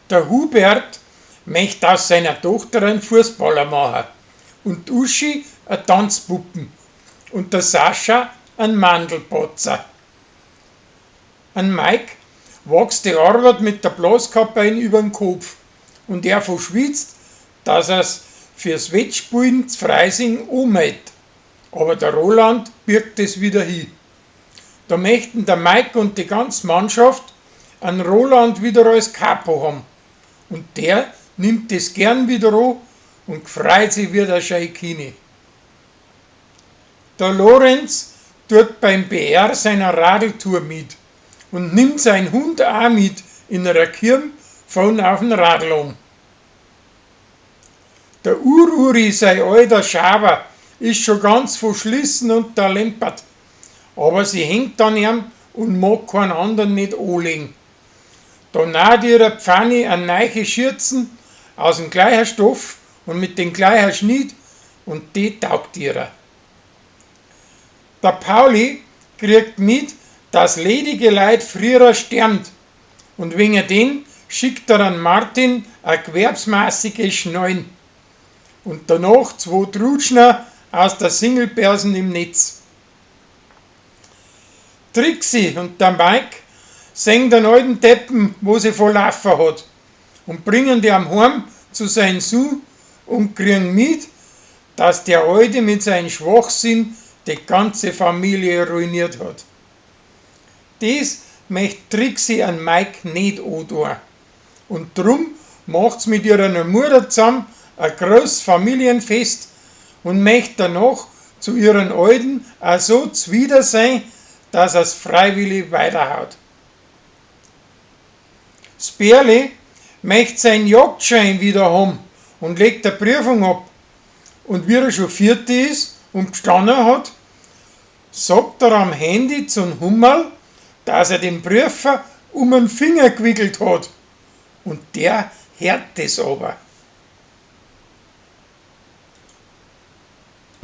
Der Hubert möcht aus seiner Tochter einen Fußballer machen und d'Uschi a Tanzpuppen und der Sascha einen Mandelpotzer. An Mike wächst die Arbeit mit der Blaskappe übern Kopf und er verschwitzt, dass er's fürs Wettspielen z Freising anmeldet. Aber der Roland birgt es wieder hin. Da möchten der Mike und die ganze Mannschaft an Roland wieder als Kapo haben. Und der nimmt es gern wieder an und freut sich wie der Scheikini. Der Lorenz tut beim BR seiner Radltour mit und nimmt seinen Hund auch mit in einer Kirm vorn auf den Radl um. Der Ururi, sein alter Schaber, ist schon ganz verschlissen und der lempert. Aber sie hängt an ihm und mag keinen anderen nicht anlegen. Da naht ihrer Pfanne eine neue Schürzen aus dem gleichen Stoff und mit dem gleichen Schnitt und die taugt ihrer. Der Pauli kriegt mit, dass ledige Leut früher sterbt und wegen den schickt er an Martin a gewerbsmäßige Schnallen und danach zwei Trutschner aus der Singlebörsen im Netz. Trixi und der Mike sehen den alten Deppen, wo sie verlaufen hat, und bringen die am Heim zu seinem Sohn und kriegen mit, dass der Alte mit seinem Schwachsinn die ganze Familie ruiniert hat. Das möchte Trixi an Mike nicht antun. Und drum macht's mit ihrer Mutter zusammen ein großes Familienfest und möchte danach zu ihren Alten auch so zwider sein, dass er's freiwillig weiterhaut. Das Berli möchte seinen Jagdschein wieder haben und legt eine Prüfung ab. Und wie er schon vierte ist und bestanden hat, sagt er am Handy zum Hummerl, dass er den Prüfer um den Finger gewickelt hat. Und der hört das aber.